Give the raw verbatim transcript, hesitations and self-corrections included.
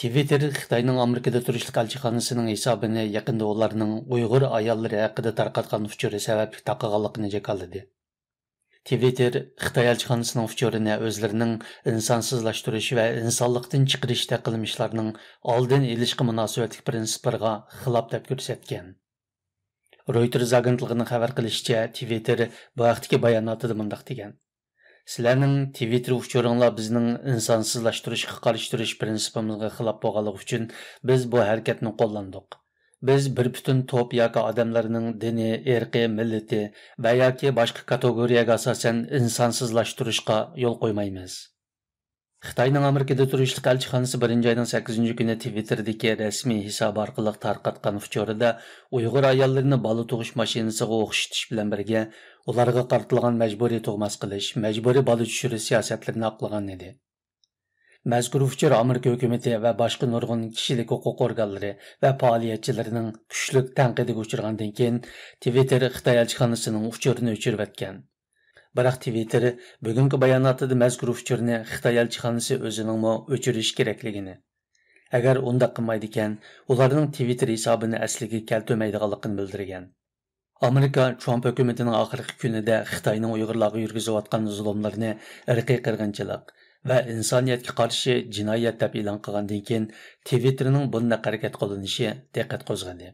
تىۋىتتېر خىتاينىڭ ئامېرىكىدا تۇرۇشلۇق ئەلچىخانىسىنىڭ ھېسابىنى يېقىندا ئۇلارنىڭ ئۇيغۇر ئاياللىرى ھەققىدە تارقاتقان ئۇچۇرى سەۋەبلىك تاقىغانلىقىنى جاكارلىدى. تىۋىتتېر خىتاي ئەلچىخانىسىنىڭ ئۇچۇرىنى ئۆزلىرىنىڭ ئىنسانسىزلاشتۇرۇش ۋە ئىنسانلىقتىن چىقىرىشتەك قىلمىشلارنىڭ ئالدىنى ئېلىشقا مۇناسىۋەتلىك پىرىنسىپلىرىغا خىلاپ دەپ كۆرسەتكەن. رويتېرز ئاگېنتلىقىنىڭ خەۋەر قىلىشىچە، تىۋىتتېر بۇ ھەقتىكى باياناتىدا مۇنداق دېگەن: سىلەرنىڭ تىۋىتتېر ئۇچۇرۇڭلار بىزنىڭ ئىنسانسىزلاشتۇرۇشقا قارشى تۇرۇش پىرىنسىپىمىزغا خىلاپ بولغانلىقى ئۈچۈن بىز بۇ ھەرىكەتنى قوللاندۇق. بىز بىر پۈتۈن توپ ياكى ئادەملەرنىڭ دىنى، ئىرقى، مىللىتى ۋە ياكى باشقا كاتېگورىيەگە ئاساسەن ئىنسانسىزلاشتۇرۇشقا يول قويمايمىز. خىتاينىڭ ئامېرىكىدا تۇرۇشلۇق ئەلچىخانىسى بىرىنچى ئاينىڭ سەككىزىنچى كۈنى تىۋىتتېردىكى رەسمىي ھېسابى ئارقىلىق تارقاتقان ئۇچۇرىدا ئۇيغۇر ئاياللىرىنى بالا تۇغۇش ماشىنىسىغا ئوخشىتىش بىلەن بىرگە، ئۇلارغا قارىتىلغان مەجبۇرىي تۇغماس قىلىش، مەجبۇرىي بالا چۈشۈرۈش سىياسەتلىرىنى ئاقلىغان ئىدى. مەزكۇر ئۇچۇر ئامېرىكا ھۆكۈمىتى ۋە باشقا نۇرغۇن كىشىلىك ھوقۇق ئورگانلىرى ۋە پائالىيەتچىلىرىنىڭ كۈچلۈك تەنقىدىگە ئۇچرىغاندىن كېيىن، تىۋىتتېر خىتاي ئەلچىخانىسىنىڭ ئۇچۇرىنى ئۆچۈرۈۋەتكەن. بىراق تىۋىتتېر بۈگۈنكى باياناتىدا مەزكۇر ئۇچۇرنى خىتاي ئەلچىخانىسى ئۆزىنىڭمۇ ئۆچۈرۈشى كېرەكلىكىنى، ئەگەر ئۇنداق قىلمايدىكەن، ئۇلارنىڭ تىۋىتتېر ھېسابىنى ئەسلىگە كەلتۈرمەيدىغانلىقىنى بىلدۈرگەن. ئامېرىكا ترامپ ھۆكۈمىتىنىڭ ئاخىرقى كۈنىدە خىتاينىڭ ئۇيغۇرلارغا يۈرگۈزۈۋاتقان زۇلۇملىرىنى ئىرقىي قىرغىنچىلىق ۋە ئىنسانىيەتكە قارشى جىنايەت دەپ ئېلان قىلغاندىن كېيىن، تىۋىتتېرنىڭ بۇنداق ھەرىكەت قوللىنىشى دىققەت قوزغىدى.